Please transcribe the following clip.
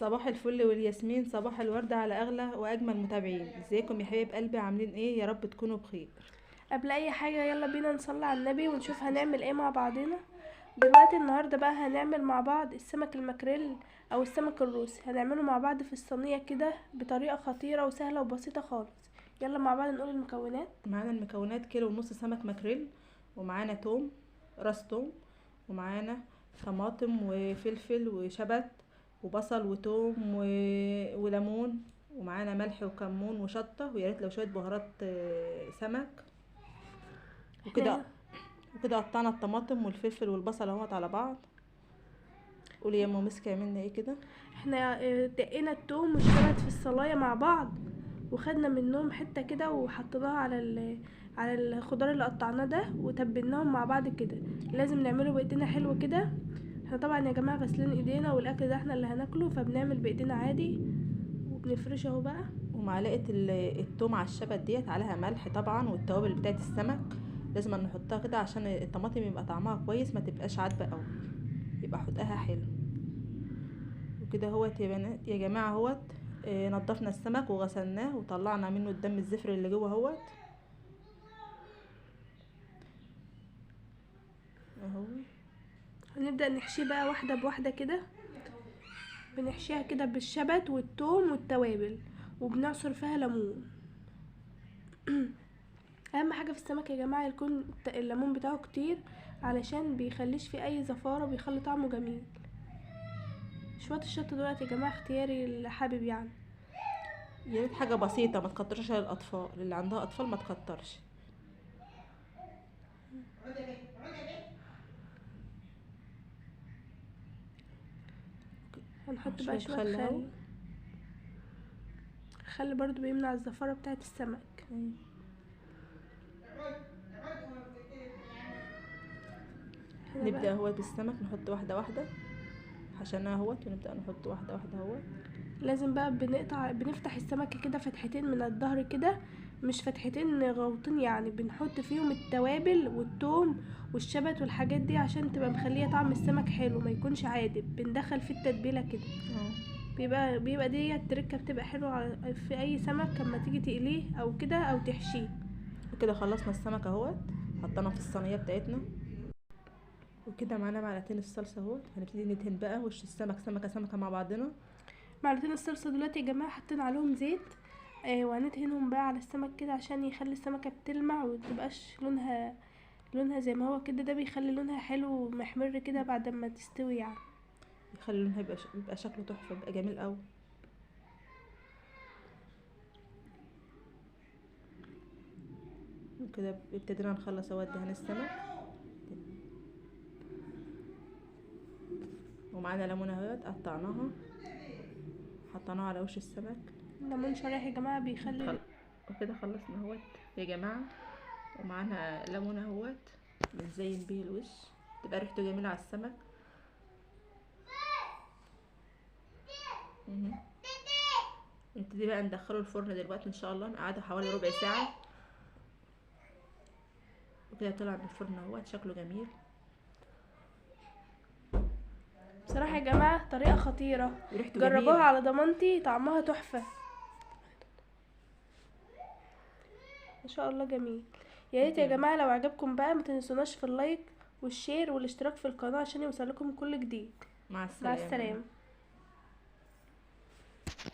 صباح الفل والياسمين، صباح الورد على اغلى واجمل متابعين. ازيكم يا حبايب قلبي؟ عاملين ايه؟ يا رب تكونوا بخير. قبل اي حاجة يلا بينا نصلي على النبي ونشوف هنعمل ايه مع بعضنا دلوقتي. النهارده بقى هنعمل مع بعض السمك الماكريل او السمك الروسي، هنعمله مع بعض في الصينية كده بطريقة خطيرة وسهلة وبسيطة خالص. يلا مع بعض نقول المكونات. معانا المكونات 1.5 كيلو سمك ماكريل، ومعانا توم، راس توم، ومعانا طماطم وفلفل وشبت وبصل وتوم وليمون، ومعانا ملح وكمون وشطه، ويا ريت لو شوية بهارات سمك وكده. وكده قطعنا الطماطم والفلفل والبصل اهوت على بعض. قولي يا ام مسك عملنا ايه كده؟ احنا دقينا التوم والشبت في الصلايه مع بعض، وخدنا منهم حتة كده وحطيناها على الخضار اللي قطعناه ده، وتبلناهم مع بعض كده. لازم نعمله بايدينا حلو كده. احنا طبعا يا جماعة غاسلين ايدينا، والاكل ده احنا اللي هناكله، فبنعمل بايدينا عادي وبنفرشه اهو بقى. ومعلقة التوم على الشبت ديت عليها ملح طبعا، والتوابل بتاعت السمك لازم نحطها كده عشان الطماطم يبقى طعمها كويس، ما تبقاش عادبه قوي، يبقى حدقها حلو. وكده اهوت يا بنات يا جماعة اهوت. نضفنا السمك وغسلناه وطلعنا منه الدم الزفر اللي جوه اهوت اهو. هنبدأ نحشيه بقى واحدة بواحدة كده. بنحشيها كده بالشبت والثوم والتوابل، وبنعصر فيها ليمون. اهم حاجة في السمك يا جماعة يكون الليمون بتاعه كتير، علشان بيخليش فيه اي زفارة، بيخلي طعمه جميل. شوية الشطة دلوقتي يا جماعة اختياري اللي حابب يعني. يا ريت حاجة بسيطة، ما تكترش للأطفال، اللي عندها أطفال ما تكترش. هنحط بقى شوية خل. الخل برضو بيمنع الزفارة بتاعة السمك. نبدأ اهوت بالسمك، نحط واحدة واحدة حشناها اهوت، ونبدأ نحط واحدة واحدة اهوت. لازم بقى بنقطع، بنفتح السمكة كده فتحتين من الظهر كده، مش فتحتين غوطين يعني، بنحط فيهم التوابل والثوم والشبت والحاجات دي عشان تبقى مخليه طعم السمك حلو، ما يكونش عادب. بندخل فيه التتبيله كده، بيبقى دي التركة بتبقى حلوة في اي سمك لما تيجي تقليه او كده او تحشيه. وكده خلصنا السمك اهوت، حطيناه في الصينية بتاعتنا. وكده معانا معلقتين الصلصه اهوت. هنبتدي ندهن بقى وش السمك سمكة سمكة مع بعضنا. معلقتين الصلصه دلوقتي يا جماعة حطينا عليهم زيت، وهندهنهم بقى على السمك كده عشان يخلي السمكة بتلمع ومتبقاش لونها زي ما هو كده. ده بيخلي لونها حلو ومحمر كده بعد ما تستوي يعني، يخلي لونها يبقى شكله تحفة، يبقى جميل قوي. وكده ابتدينا نخلص اهوت دهان السمك. ومعانا ليمونه اهوت قطعناها حطيناها على وش السمك. ليمون شرايح يا جماعة بيخلي. وكده خلصنا اهوت يا جماعة. ومعانا ليمونه اهوت بنزين بيه الوش، تبقى ريحته جميلة على السمك. نبتدي بقى ندخله الفرن دلوقتي ان شاء الله، نقعده حوالي ربع ساعة. وكده طلع من الفرن اهوت شكله جميل. بصراحة يا جماعة طريقه خطيرة، جربوها على ضمانتي، طعمها تحفة ما شاء الله جميل. يا ريت يا جماعة لو عجبكم بقى ما تنسوناش في ال like وال share والاشتراك في القناة عشان يوصلكم كل جديد. مع السلامة. مع السلامة.